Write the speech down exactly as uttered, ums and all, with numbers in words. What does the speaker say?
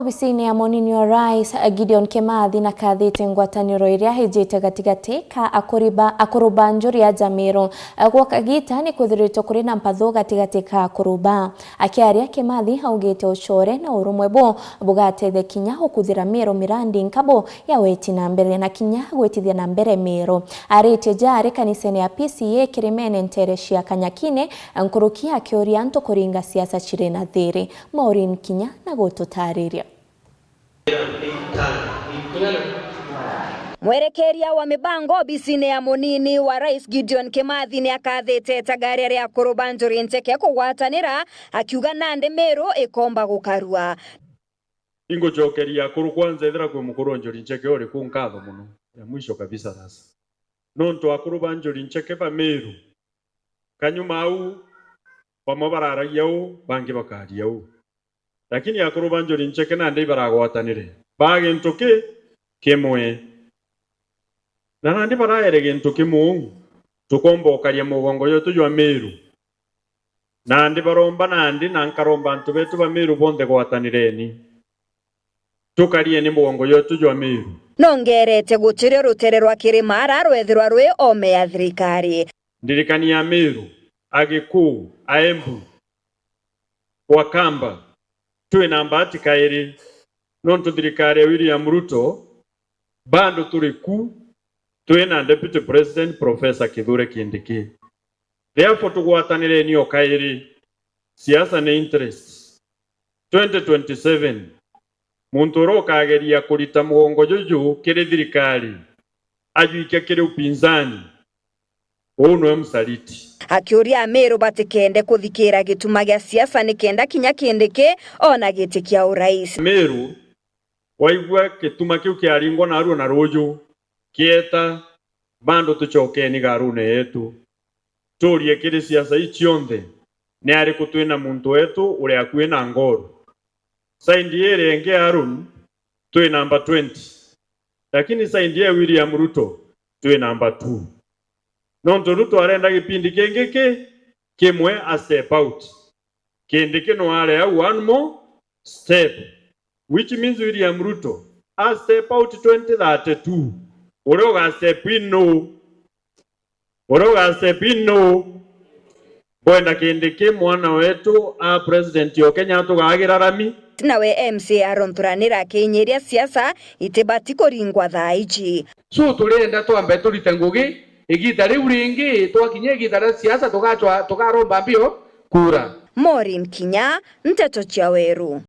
Obisine ya munini wa rais, Gideon Kimathi, nakathite ngwataniro iria ijite gatigati ka akuri ba, akuru ba njuri ya Jamiru. Gwa kagiita ni kwithiritwe kuri na mpatho gatigati ka akuru ba. Akiaria, Kimathi augite ucore na urumwe bu bugatethia kinya gukuthira Miru mirandi nkabo ya weti na mbere na kinya gwitithia na mbere Miru. Aritie ja ari kanisene ya P C A Kirimene ntere cia Kanyakine, nkuruki akiuria antu kuringa siasa ciri na thiri. Maureen Kinya na gututariria. Mwerekeria wa mibango obisine ya munini wa rais Gideon Kimathi ni akathite itagaria ria akuru ba Njuri Ncheke kugwatanira, akiuga nandi Miru ikomba gukarua. Ingucokeria akuru kwanza, ethira kwi mukuru wa Njuri Ncheke uri ku, nkatho muno. Ya mwisho kabisa sasa. Nontu akuru ba Njuri Ncheke ba Miru, kanyuma au, bamwe bararagia uu, bangi bakaria uu. Lakini akuru ba Njuri Ncheke nandi ibaragwatanire ba gintu ki, kimwe. Na nandi baraere gintu kimwe uu, tukomba ukaria mugongo jwetu jwa Miru. Nandi baromba nandi, na nkaromba antu betu ba Miru bonthe, gwatanireni. Tukarieni mugongo jwetu jwa Miru. Nongerete gutirio rutere rwa Kirimara rwethirwa rwi ome ya thirikari. Ndirikania Miru, Agikuu, Aembu, Wakamba, twi na mbati kairi, nontu thirikari ya William Ruto, bado turi ku, twi na Deputy President Professor Kithure Kindiki. Therefore, tugwatanireni o kairi, siasa ni interest. Twenty twenty-seven, muntu uria ukageria kurita mugongo juju kiri thirikari, ajwikia kiri upinzani, uu niwe msaliti. Akiuria Amiru batikende kuthikira gituma gia siasa nikenda kinya Kindiki ona giti kia urais. Amiru, waigua gituma kiu kiaringwa narua na ruju, kieta, bado tucokeni garune yetu. Turie kiri siasa ii cionthe, ni ariku twi na muntu wetu uri akui na ngoru? Side iria ingi ya Aaron, twi namba twenty. Lakini side ya William Ruto, twi namba two. Nontu Ruto arenda gipindi kingi ki, kimwe a step out. Kindiki no are au one more step, which means William Ruto a step out twenty thirty-two. Uria uga step in nu? Uria uga step in nu? Ngwenda Kindiki, mwana wetu, a president o Kenya, tugagira rami. Nawe M C A Aaron Thuranira akinyiria siasa itibati kuringwa thaa iji. So turenda twambe turite ngugi igita riu ringi, twakinya igita ria siasa tugacwa, tugaromba mbio kura. Maureen Kinya, Nteto cia Weru.